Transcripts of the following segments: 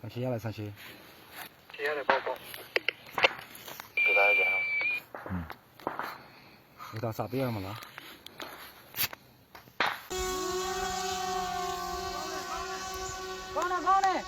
上去下来，上去。接下来报告。给大家讲。嗯。你到啥边嘛了？ ကောင်းတယ်ကောင်းတယ်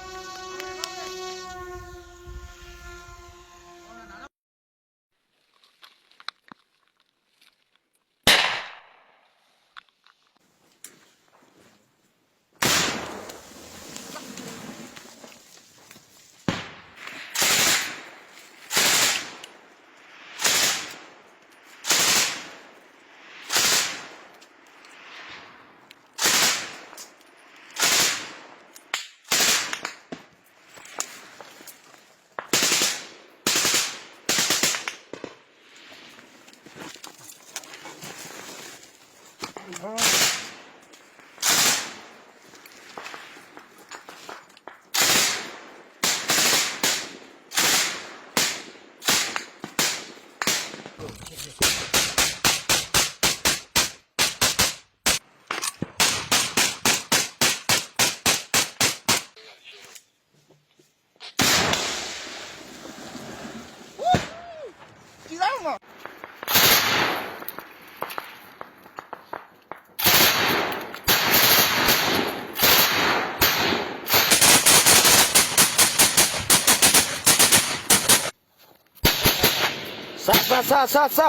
စစစစစ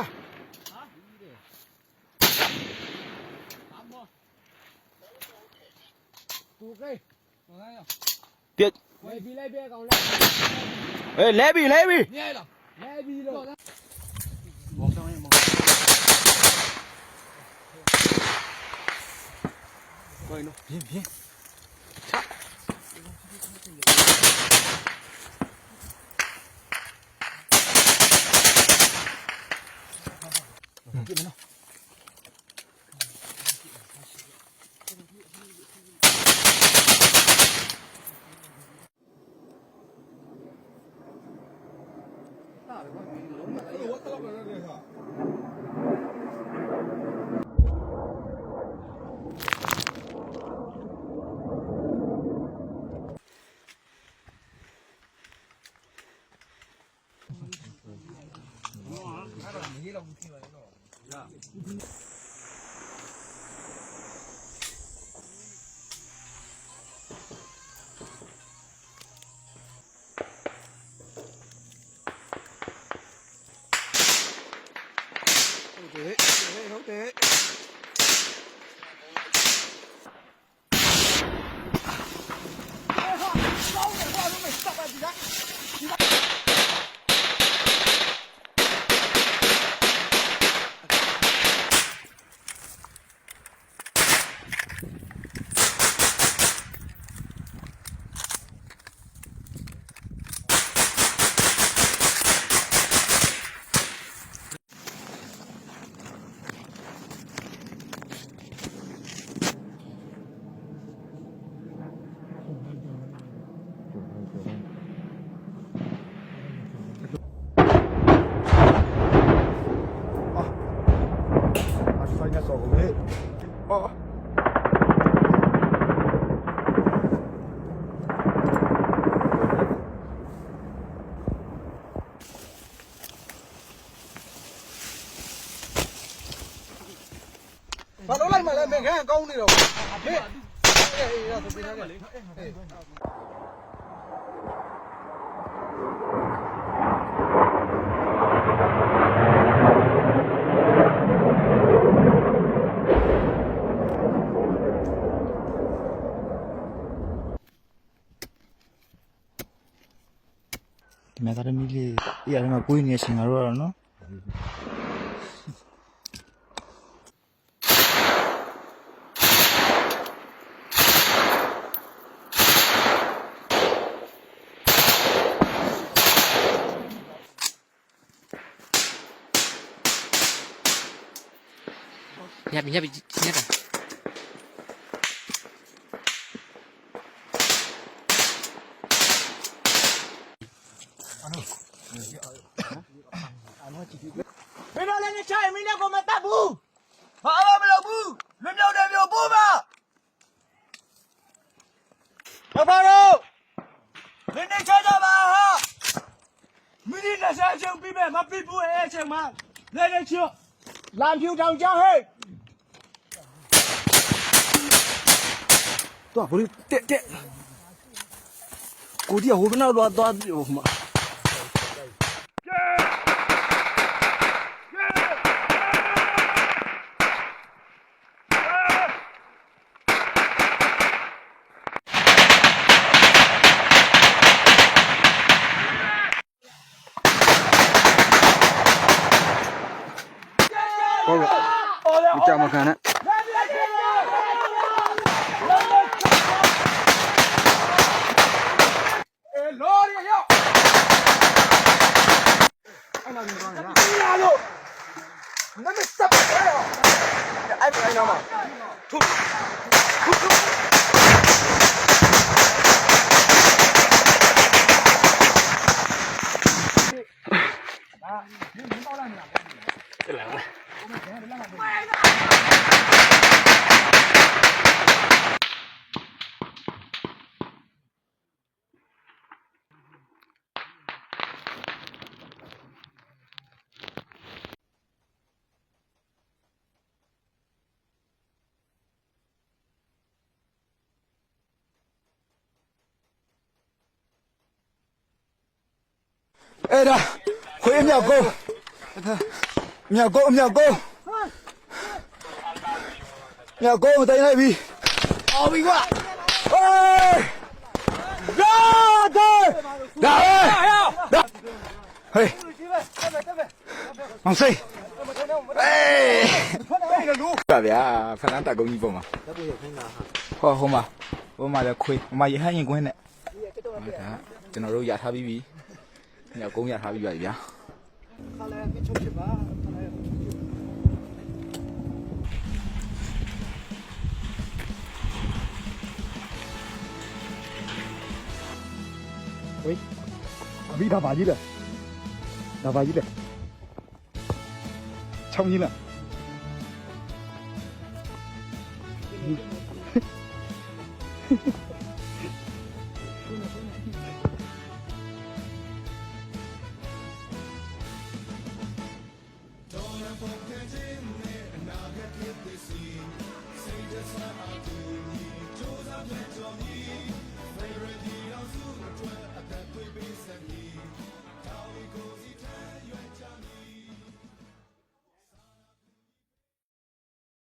တူကိ ပြက် ဝယ်ပြီးလိုက်ပြကောင်လိုက် အေးလဲပြီလဲပြီ မြဲလားလဲပြီးလို့ ပြင်းပြင်း အဆိုင်ကစော်ကုန်လေအော် ဘာလို့လိုက်မှလဲမင်းခန့်ကောင်းနေတော့မင်းအေးအေးတော့ပြင်ထားတယ်အေး ဒီမဲ့သား သမီးလေးအေးရမှာကိုင်းနေရှင်ငါတို့ကတော့နော် ညပ်ညပ်ညပ်တာ မင်းတို့လည်းနဲ့ချိုင်မင်းလည်းကိုမတတ်ဘူးဘာမှမလုပ်ဘူးလွတ်မြောက်တယ်မျိုးပို့ပါဘဘတို့မင်းနဲ့ချကြပါဟာမင်းနဲ့ဆက်အချင်းပြီးမယ်မပြီးဘူးအဲ့အချိန်မှာလဲလဲချွတ်လမ်းဖြူတောင်ကြောင်းဟဲ့ တော့ဘိုးတက်တက်ကိုဒီဟိုဘနောက်တော့သွားဟိုမှာ ဟုတ်ကဲ့မကြောက်မခံနဲ့ အဲ့ဒါခွေးအမြောက်ကုန်းအမြောက်ကုန်းအမြောက်ကုန်းအမြောက်ကုန်းကိုတိုင်လိုက်ပြီ အော်ပြီကွာ ဟေးဒါတော့ဒါပဲဒါဟေးမောင်စိတ်အေးပါဗျာဖလန်တာကုန်းကြီးပုံမှာဟောဟိုမှာဟိုမှာလည်းခွေးဟိုမှာရဟန်းရင်ကွင်းနဲ့ဒါကျွန်တော်တို့ရထားပြီးပြီညကုန်းရထားပြီးပါပြီဗျာ အမိဒါပါကြီးလဲဒါပါကြီးလဲချောင်းကြီးလား Favorite.